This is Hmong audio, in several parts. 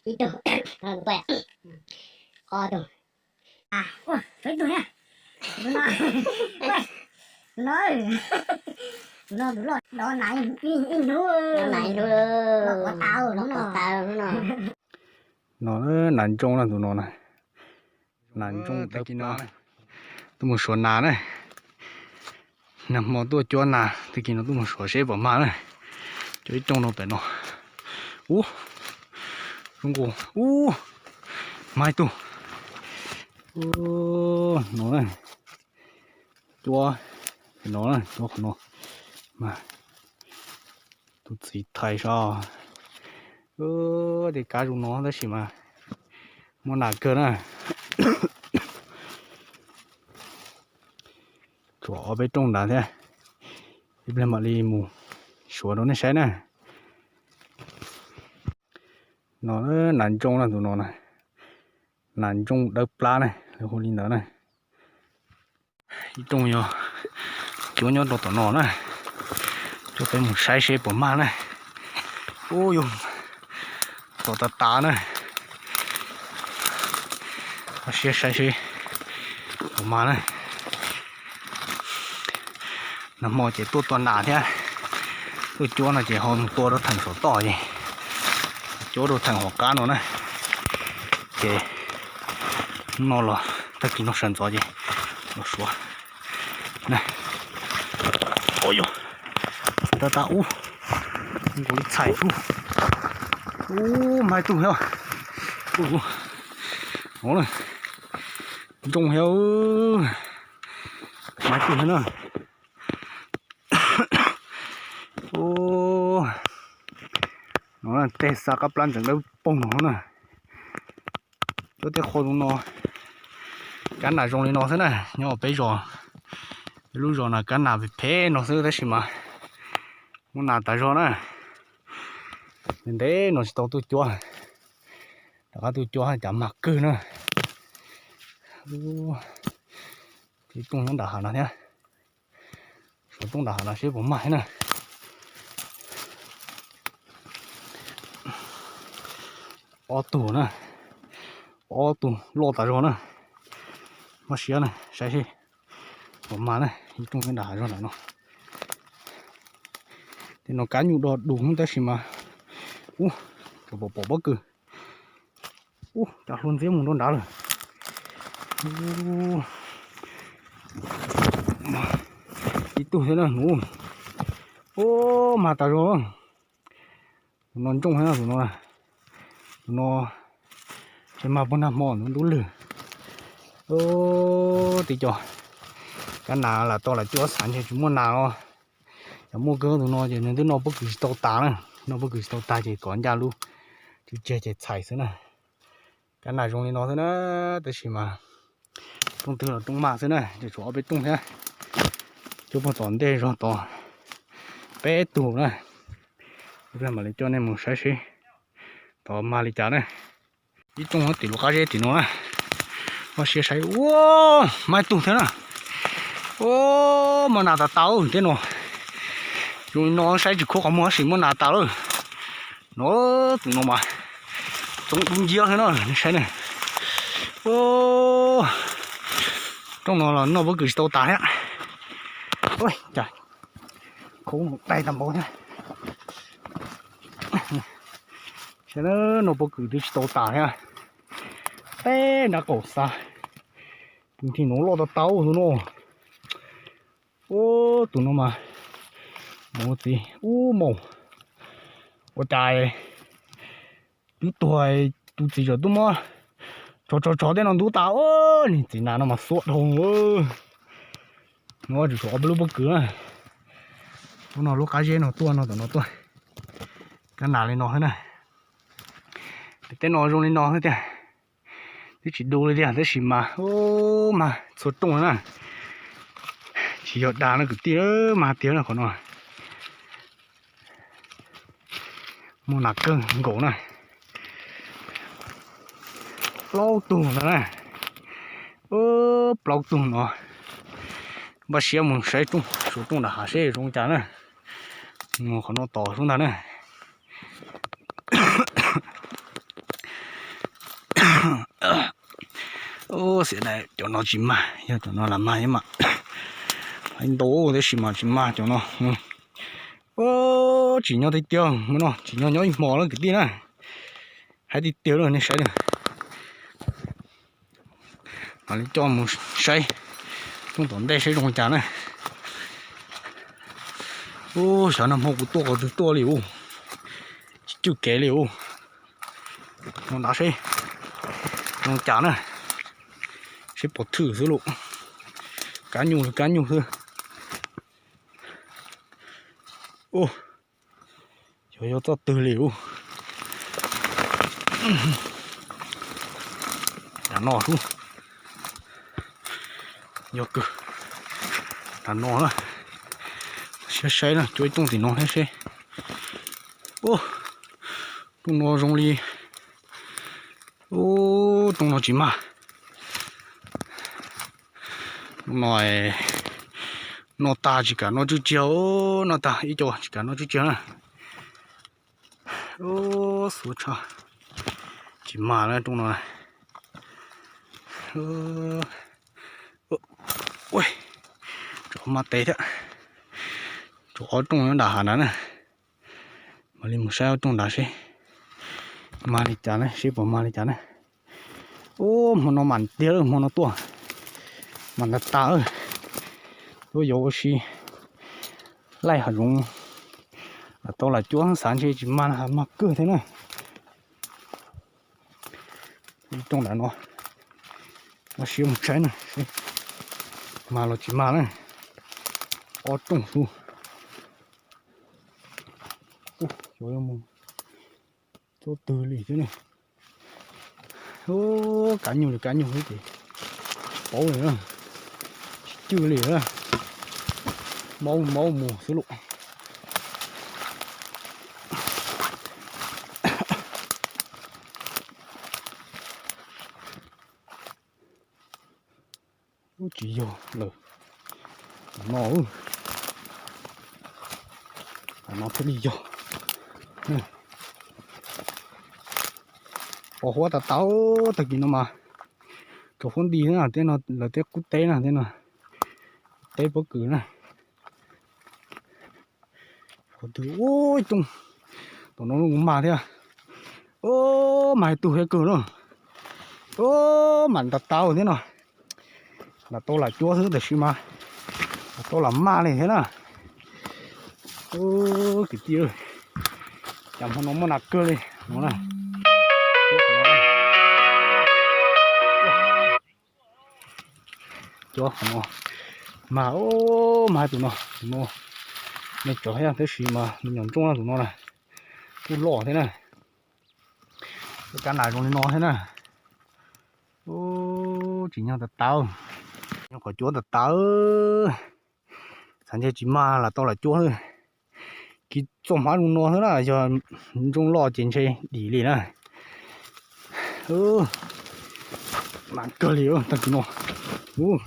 Ib tug, qo tug, ua, ib tug thiab. Tus no, tus no, tus no tus loj dov nas ib hnub, nas ib hnub, los quav tas hnub no. No nas ntsooj na tus no na. Nas ntsooj dawb paug, tuaj mus suav nas na. Nag hmo tuaj cuab nas, tag kis no tuaj mus suav seb puas mag na. Cov ib rooj no pem no. Ub, zoo nkaus, ub, mag ib tug. No na, cuab no na, cuab qhov no. Tus txiv thais sav. Tej kab zoo no tab sis mas muaj nas kawg na. Tshuav ob peb rooj nrad thiab, ib pliag mam li mus suav rau nej saib na. No nas ntsooj na tus no na, nas ntsooj dawb plab na, lawv hu li ntawd na. Ib rooj yog cuab nyob rau tom no na, coj peb mus saib seb puas mag na. Ub yog, tom tas tas na, siab saib seb puas mag na. Nag hmo ces tuaj tua nas thiab, tuaj cuab no ces ho mus tua rau theem saum toj ces, cuab rau theem hauv qab no na. Ces no los tag kis no sawv ntxov ces los suav. Tas tas ub, nkaus li txhais ub. Ub, mag ib tug thiab. Ub, ntsooj thiab, mag ib tug thiab na. Ub, no tej xa qab plab ntxeev dawb paug no na. Cuab tej qhua tus no, kab nas zoo li no xwb na, nyob peb zos, peb lub zos no kab nas phem phem no xwb tab sis mas muaj nas tas zog na. Ntev no tsis tau tuaj cuab, rov qab tuaj cuab cas mag kawg na. Ib rooj nyob nram hav no thiab, suav rooj nram hav no seb puas mag thiab na. Ob tug na, ob tug loj tas zog na, mob siab na, saib seb puas mag na, ib rooj nyob nram hav zog ntawm no. Tej no kab nyuj do dus tab sis mas, ub, pom pom pob kws. Ub, cas hlua ntxiab mus rau nrad lawm. Ib tug thiab na, ub, mag tas zog. Tus no ntsooj thiab na, tus no, tus no ces mag puag nag hmo ntub ntub lwg. Ub, tej cov kab nas lam tau lam cuab xav ntshe tsis muaj nas os. Cov muaj kawg tus no ces nws twb noj pob kws tsis tau tas na, noj pob kws tsis tau tas ces kov ncaj lub tswv tseg ces txhais xwb na. Kab nas zoo li no xwb na, tab sis mas rooj twg los rooj mag xwb na, ces tshuav ob peb rooj thiab. Cuab puag tom ntej zog tod peb tug na. Ib pliag mam li coj nej mus saib seb tod mag li cas na. Ib rooj tim lub qab zeb tim no na, mob siab saib, ua, mag ib tug thiab na. Ua, muaj nas tas tas tej no. Zoo li no saib tsis khub qhov muag tab sis muaj nas tas lawm. No, tus no mas txoov dub nciab thiab na, nej saib na. Rooj no los noj pob kws tsis tau tas thiab. Cas khaub no dai tag npaum thiab. Saib, noj pob kws twb tsis tau tas thiab. Peb nrab qaum xa, tus thim no loj tau tau tus no. Ub, tus no mas mus txiv ub maum, ua cas twb tuag, tus txiv tseem tuaj muab tsov tsov tsov tej no ntub tas. Niag txiv nas no mas xuab dhau. No tsum tshuav ob peb lub pob kws na. Lub no lub qab zeb no tuaj no, tom no tuaj. Kab nas li no xwb na. Tej no zoo li no xwb tiag. Twb tsis du li tiag tab sis mas, mas txhua rooj na. Tsis yog dag na kwv tij, mas tiag na qhov no. Muaj nas kawg nkaus na. Plaub tug no na. Plaub tug no. Npaj siab mus saib rooj, saib rooj nram hav seb zoo cas na. Mus qhov no tos xwb ntag na. Xiam dais cov no tsis mag, yog cov no lam mag yeej mam ntau tab sis mas tsis mag cov no. Tsim nyog tiag tiag, no tsim nyog nyob ib hmos lawm kwv tij na. Hais tiag tiag lawm nej saib na. Mam li coj mus saib rooj tom ntej saib zoo li cas na. Ub, xyov nag hmo kuv tuaj qhov twg tuaj li ub, tsis cwj kev li ub. Mus nrad seb zoo cas na, seb puas thwm xwb lauj. Kab nyuj li kab nyuj xwb. Ub, xyov yog txoj twg li ub. Nram no sub, yog kawg. Nram no na, saib saib na, cuab ib rooj tim no thiab seb. Ub, rooj no zoo li, ub, rooj no tsis mag. Rooj no noj tag tsis kam noj tswj tsiag, noj tag ib co tsis kam noj tswj tsiag na. Xuav tshaj, tsis mag lawm rooj no. Tsov maj tes thiab. Tsov ob rooj nyob nram hav nrad na. Mam li mus saib ob rooj nrad seb mag li cas na, seb puas mag li cas na. Ub, hmo no mam tiag lawm, hmo no tuaj mam tas tas lawm. Tuaj yuav ua si laij hav zoov, lam tau lam cuab xav ntshe tsis mag, mag kawg thiab na. Ib rooj nram no, ua siab mus saib na, mag los tsis mag na. Ob rooj xwb. Xyov yuav mus txoj twg li thiab ne. Kab nyuj li kab nyuj xwb ces paub li na, tsis cwj li na, maub maub mus xwb lauj. Ub, tsis yog lawm, no, no thiaj li yog. Pos huab tas tas, tag kis no mas tsaus huab nti na, tej no lawv tej qub teb na, tej no teb pob kws na. Qhov twg ub, ib rooj tom no los mag thiab. Ub, mag ib tug thiab kawg na. Ub, mam tas tas thiab no. Lam tau lam cuab xwb tab sis mas lam tau lam mag li thiab na. Ub, kwv tij, cas hmo no muaj nas kawg li no na. Cuab qhov no, mag, mag tus no, tus no me tsawv thiab tab sis mas me nyuam ntsooj na, tus no na kuj loj thiab na. Cov kab nas zoo li no thiab na. Ub, tsim nyog tas tas, nyob qhov cuab tas tas. Xav ntshe tsis mag lam tau lam cuab xwb. Kiv txoj hmab zoo no xwb na, yog ntsooj loj ces ntshe dim li na. Mas kawg li tag kis no. Ub,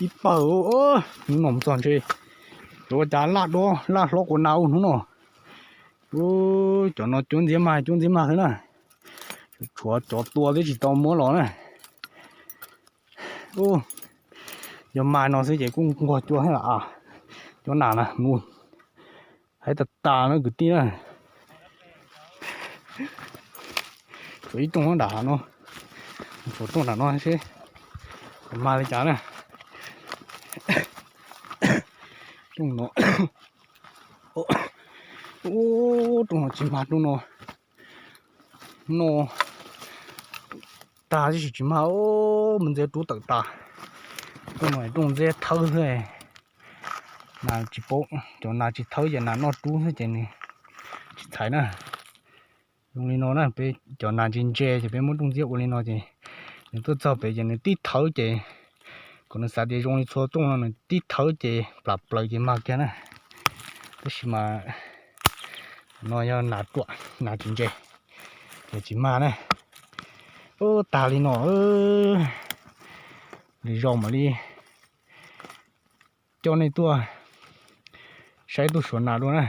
ib pawg, hnub no mus txog ntshe yuav ua cas laj duab laj hlob quas nas ub hnub no. Ub, cov no cuab ntxiab mag cuab ntxiab mag xwb na. Tshuav cov tua twb tsis tau muab los na. Ub, yog mag no xwb ces kuj nquag cua thiab las, cov nas na mus. Hais tas tas na kwv tij na. Tshuav ib rooj nram hav no, tshuav rooj nram no seb mag li cas na. Rooj no, ub, rooj no tsis mag, rooj no, no tag tib si tsis mag, mus ntxias rub tawm tas. Rooj no rooj ntxiab thawb xwb, nas tsis paub, cov nas tsis thawb ces nas noj rub xwb ces nws tsis txhais na. Zoo li no na, peb cov nas ntse ntse ces peb muab rooj ntxiab ua li no ces nws tuaj txog pem ces nws tib thawb ces, kom nws xav tias zoo li txhua rooj no nws tib thawb ces plam plaws ces mag kiag na. Tab sis mas no yog nas ruam, nas tsis ntse, ces tsis mag na. Ub, tag li no, lwm zaus mam li coj nej tuaj saib tuaj suav nas dua na.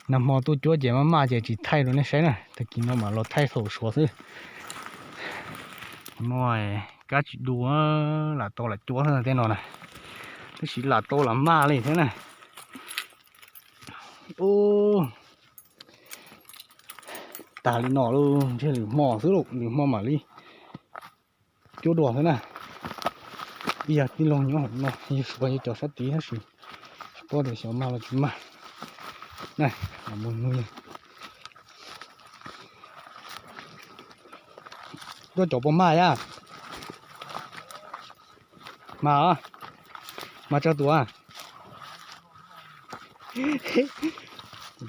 Nag hmo tuaj cuab ces maj maj ces tsis thaij rau nej saib na, tag kis no mam los thaij thaum suav xwb. No kab tsis du, lam tau lam cuab tej no na, tab sis lam tau lam maj li thiab na. Ub, tag li no lauj, ntshe lwm hmo xwb lauj, lwm hmo mam li cuab dua xwb na. Ib yam tij laug nyob hauv no, yog suav yog cov sab tid tab sis tsis paub tias xyov mag los tsis mag na. Mus nug, tuaj cov puas mag yaj? Mag, mag tsawg tus?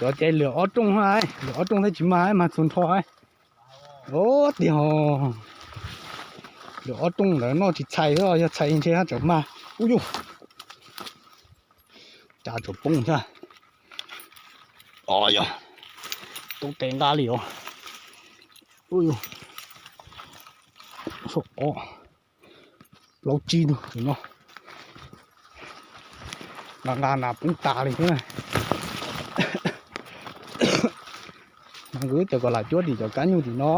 Cov ces lwm ob rooj, lwm ob rooj thiaj tsis mag, mag txhua nrho. Ub, tiag, lwm ob rooj ntawd noj tsis txhais, yog txhais ntshe haj tseem mag. Ub yug, cas tseem poob thiab. Yog, tau tes nqa li os. Ub yug, ob, plaub tsib tug no, nqa nqa nas poob tas li thiab. Kuv twb cov kom lam cuab tim cov kab nyuj tim no.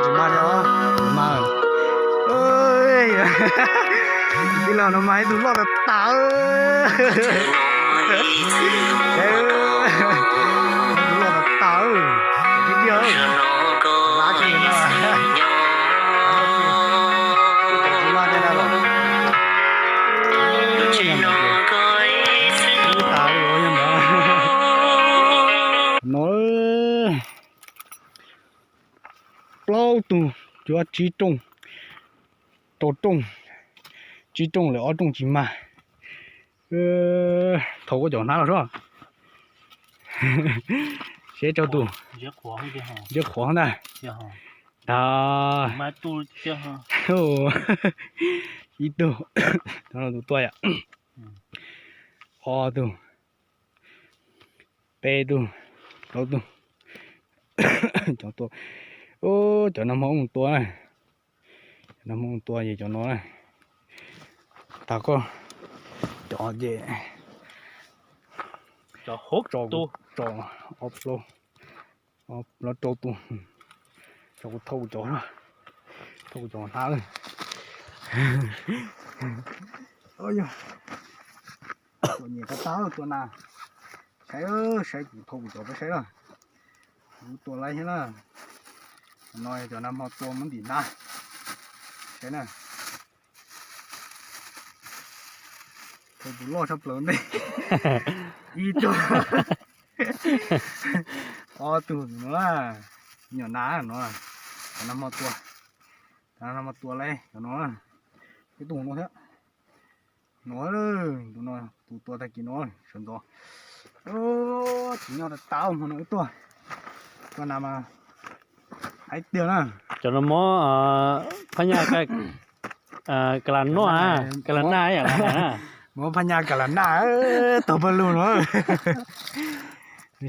Tsis mag li os, tsis mag. Tij laug no mas ib tug loj tas tas. Tus loj tas tas, tib tiag, lab tsis no. Tsis mag li na los. Ib tas li os yog ntawd. No plaub tug, cuab tsib rooj, rau rooj, tsib rooj lawm ob rooj tsis mag. Thauj kuv cov hnab los soj. Seb rau tus, ntseb qhuav ntag. Ntag. Ib tug, tus tua yom. Ob tug, peb tug, plaub tug. Cov tua, cov nag hmo mus tua na. Cov nag hmo mus tua ces cov no na. Tag koj, cov ces tso, tso ob plaub, ob plaub rau tus. Tso kuv thauj cov, thauj cov hnab. Yog, tua nyias tab tab tua nas. Saib, saib kuv thauj kuv cov peb saib na. Kuv tua laib thiab na. No yog cov nag hmo tua muab ntim hnab. Saib na. Thauj tus loj tshaj plaws ntej. Ib tug, ob tug no na. Nyuam nas no, cov nag hmo tua, cov nag hmo tua laib cov no. Ib tug no thiab. No, tus no, tus tua tag kis no sawv ntxov. Tsis nyob tas tas hmo no wb tuaj. Tua nas mas hais tiag na. Cov no mob phab nyaj ka las noj, ka las naj yam na. Mob phab nyaj ka las naj, tau pawg lug no.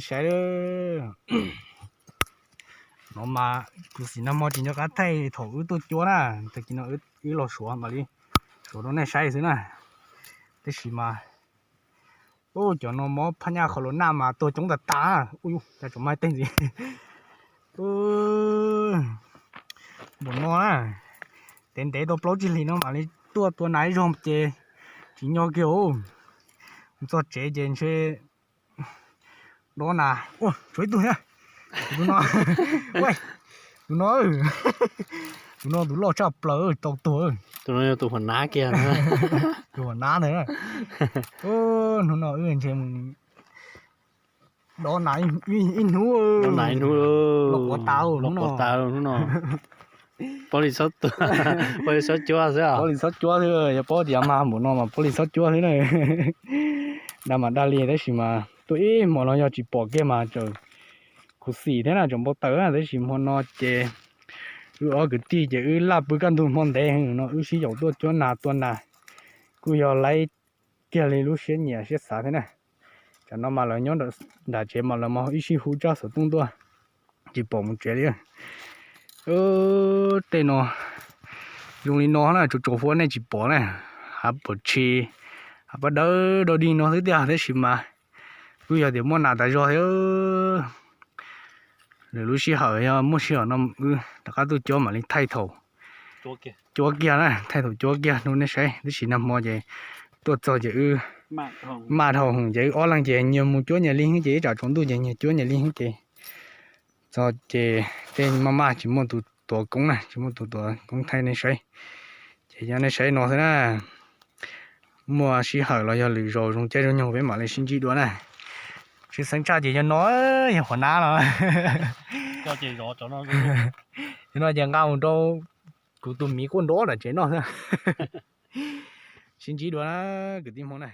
Saib, no mas kuv xim nag hmo tsis nco qab thaij thaum wb tuaj cuab na, tag kis no wb los suav mam li suav rau nej saib xwb na. Tab sis mas, cov no mob phab nyaj qhov los naj mas tuag coob tas tas. Ua cas tseem mag tej ntxiv. Npaum no na, ntev ntev tau plaub tsib hlis no mam li tuaj tua nas ib zaug ces tsis nco kiag. Txog tsev ces ntshe dob nas. Ua, tshuav ib tug thiab. Tus no, tus no, tus no tus loj tshaj plaws tau tuag. Tus no yog tus huam nav kiag. Tus huam nav ntawd. Hnub no wb ntshe mus dob nas ib hnub, los quav tas hnub no. Paub li txhob cuab xwb, paub li txhob cuab xwb, yog paub tias mag npaum no mas paub li txhob cuab xwb na. Dag mas dag li tab sis mas tuaj ib hmo no yog tsis pom kiag mas tseem khuv xim thiab na, tseem npau taws na, tab sis hmo no ces wb ob kwv tij ces wb laj pw kaj ntug hmo ntev no wb sib yaum tuaj cuab nas tua nas, kuj yog laib kiag li lub siab nyiam siab xav thiab na. Tsam no mas lawv nyob nram tsev mas lawv mas ib sij hu tsaj xov tooj tuaj, tsis pom mus tsev li. Tej no zoo li no na, tsuas tsuas huab nej tsis pom na, hav pam tshis, hav paj dawb dog dig no xwb tiag, tab sis mas kuj yog tias muaj nas tas zog thiab. Lwm lub sij hawm yog muaj sij hawm no wb rov qab tuaj cuab mam li thaij thaum cuab kiag na, thaij thaum cuab kiag rau nej saib, tab sis nag hmo ces tuaj txog ces wb maj dhau ces wb ob leeg ces nyias mus cuab nyias li ces ib tsam tsaus ntuj ces nyias cuab nyias li ces txog ces tej maj maj tsis muaj tus tuav koob na, tsis muaj tus tuav koob thaij nej saib. Ces yog nej saib no xwb na, muaj sij hawm los yog lwm zaus zoo caij zoo nyoog peb mam li sib ntsib dua na. Tshwj xeeb tshaj ces yog no, yog qhuav nab los. Cov no ces nqa mus rau kuv tus miv quaj nrov tom tsev noj xwb. Sib ntsib dua na kwv tij Hmoob na.